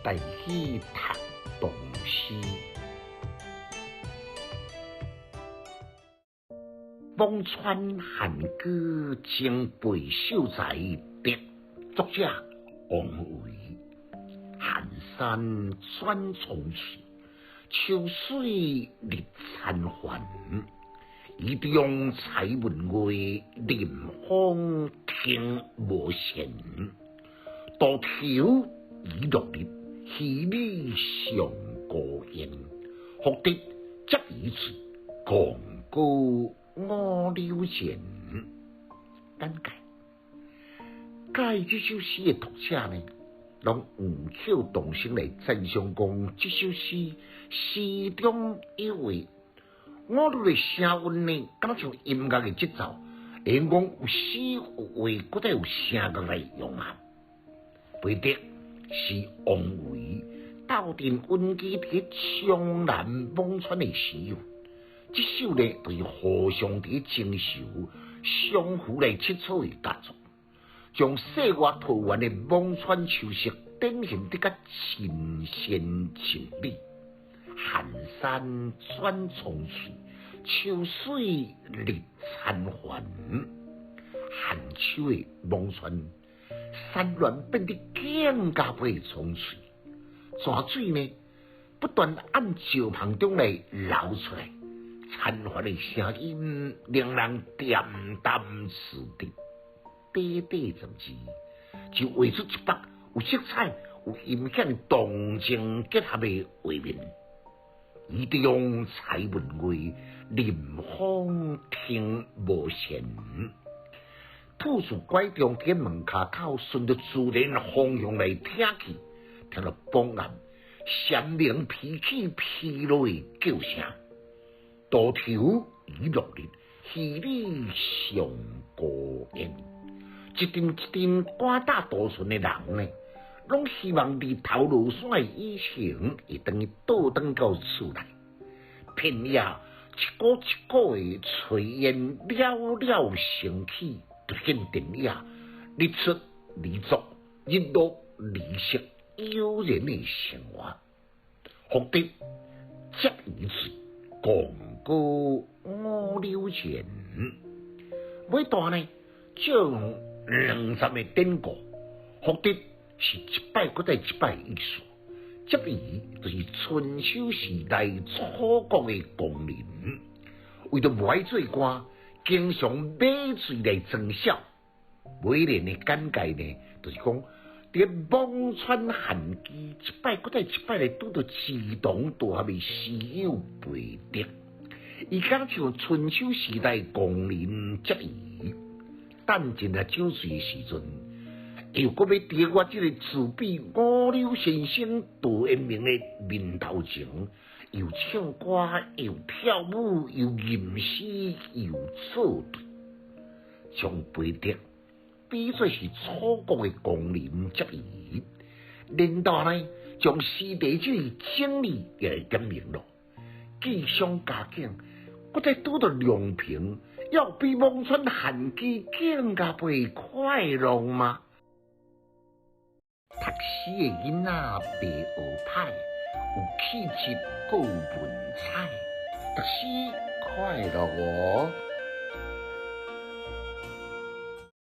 台語讀唐詩。輞川寒居贈裴秀才得，作者王維。寒山轉蒼翠，秋水日殘帆。雨中采文月，臨風聽無弦。渡頭已落日，魚米上孤雁。福德接魚喙，共歌五柳前。簡介：佮意這首詩的讀者呢，攏異口同聲來讚賞講，這首詩詩中有畫，五律的聲韻呢，敢若像音樂的節奏，會用講有詩有畫，閣帶有聲樂來融合。裴德是王維鬥陣隱居佇湘南輞川的詩友，這首呢，就是互相佇情仇相互來切磋的佳作，將世外桃源的輞川秋色展現得較盡善盡美。寒山轉蒼翠，秋水日殘帆。寒秋的輞川，山巒變得更加倍蒼翠，泉水呢不斷按石縫中來流出來，殘帆的聲音令人恬淡自得。短短10字，就畫出一幅有色彩、有音響動靜結合的畫面。雨中采文月，臨風聽無弦。吐司拐杖佇門跤口，順著自然方向來聽去，聽著傍岸蟬鳴飛起飛落的叫聲。渡頭已落日，魚米上孤雁。一陣一陣趕搭渡船的人呢，攏希望日頭落山的以前，會轉去倒轉到厝內。片野一股一股的炊煙裊裊升起，突顯田野日出日作、日落日息悠然的生活。福德接魚喙，共歌五柳前。尾段呢，借用兩站的典故，福德是一擺閣再一擺的意思。接魚就是春秋時代楚國的公人，為著無愛做官，經常買醉來裝痟。尾聯的簡介呢，就是講佇輞川寒居，一擺閣再一擺來拄著志同道合的詩友裴德，伊敢像春秋時代公人接魚，等陣啊酒醉的時陣，又閣欲佇我這個自比五柳先生陶淵明的面頭前，又唱歌又跳舞又吟詩又作對，將裴德比做是楚國的公人接魚，連帶呢將詩題這個整理也來點明咯。寄傷佳境，閣再拄著良朋，要比輞川寒居更加倍快樂嗎？讀詩的囡仔袂學歹，有氣質閣有文采，讀詩快樂哦。